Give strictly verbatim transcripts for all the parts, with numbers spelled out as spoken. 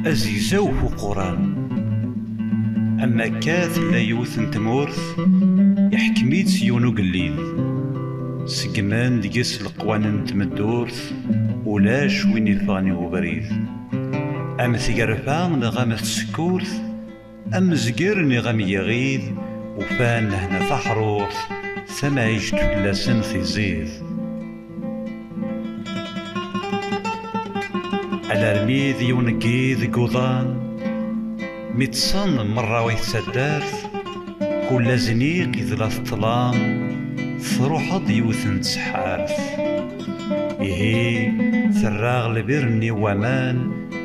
Azegzaw f uquran. Am akka tella yiwet n tmurt, iḥkem-itt yiwen ugellid. Seggmen deg-s leqwanen n tmeddurt, ulac win iffɣen i ubrid. Am tgerfa neɣ am tsekkurt, am zger neɣ am yiɣid, ufan lehna taḥrurt, tamɛict fell-asen tiẓid. Alarmi d yiwen n yid deg uḍan, mi ṭṭsen merra ay taddart, kul azniq idla teṭṭlam, truḥ-d yiwet n tseḥḥart. Ihi, terra lbir-nni n waman,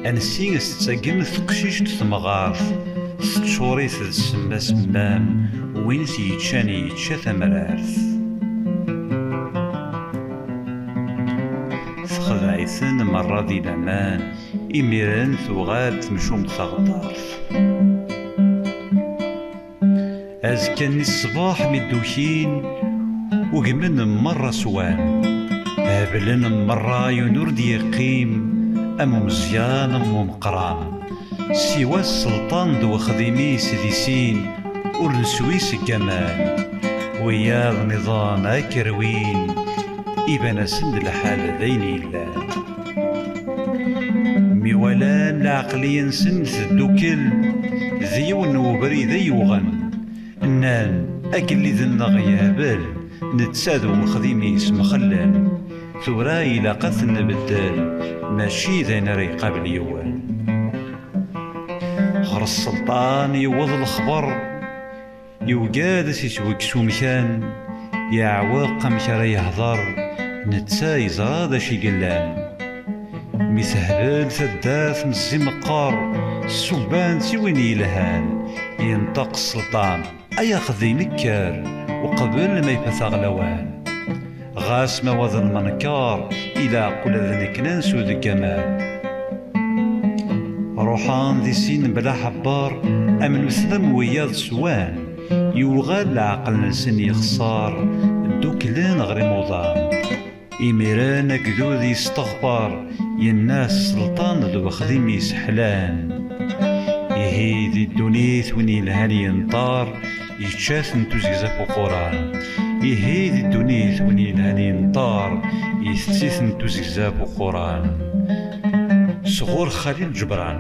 ansi s-tettagem teqcict temɣart, teččur-it d ssem asemmam, win t-yeččan yečča tamrart. Texdeɛ-iten merra di laman, imiren tuɣal temcumt taɣeddart. Azekka-nni ṣṣbeḥ mi d-ukin, ugmen merra swan. Heblen merra yiwen ur d-yeqqim, am umeẓyan am umeqqran. Siwa sselṭan d wexdim-is di sin, ur neswi seg aman. Wiyaḍ niḍen akerwin, iban-asen-d lḥal d ayen yellan. Mi walan lɛeqliya-nsen teddukel, d yiwen n ubrid ay uɣen. Nnan, agellid-nneɣ yehbel, netta d wexdim-is mxellen. Tura ilaq ad ten-nbeddel, mačči d ayen ara iqabel yiwen. Ɣer sselṭan yewweḍ lexber, yugad ad s-iswekkes umkan, yeɛweq amek ara yehder, netta yeẓra d acu i yellan. Mi tehbel taddart meẓẓi meqqer, ṣṣubban d tiwin yelhan, yenṭeq sselṭan, ay axdim kker, uqbel ma ifat-aɣ lawan. Ɣas ma wa d lmenker, ilaq ula d nekk nensu deg aman. Ruḥen di sin bla ḥebber, am nutni am wiyaḍ swan. Yuɣal leɛqel-nsen yexṣer, dduklen ɣer imuḍan. Imiren agdud yesteɣfar, yenna sselṭan d wexdim-is ḥlan. Ihi di ddunit win yelhan yenṭer, yečča-ten tuzegza f uquran. Ihi di ddunit win yelhan yenṭer, itett-iten tuzegza f uquran. Sɣur Xalil Ǧebran.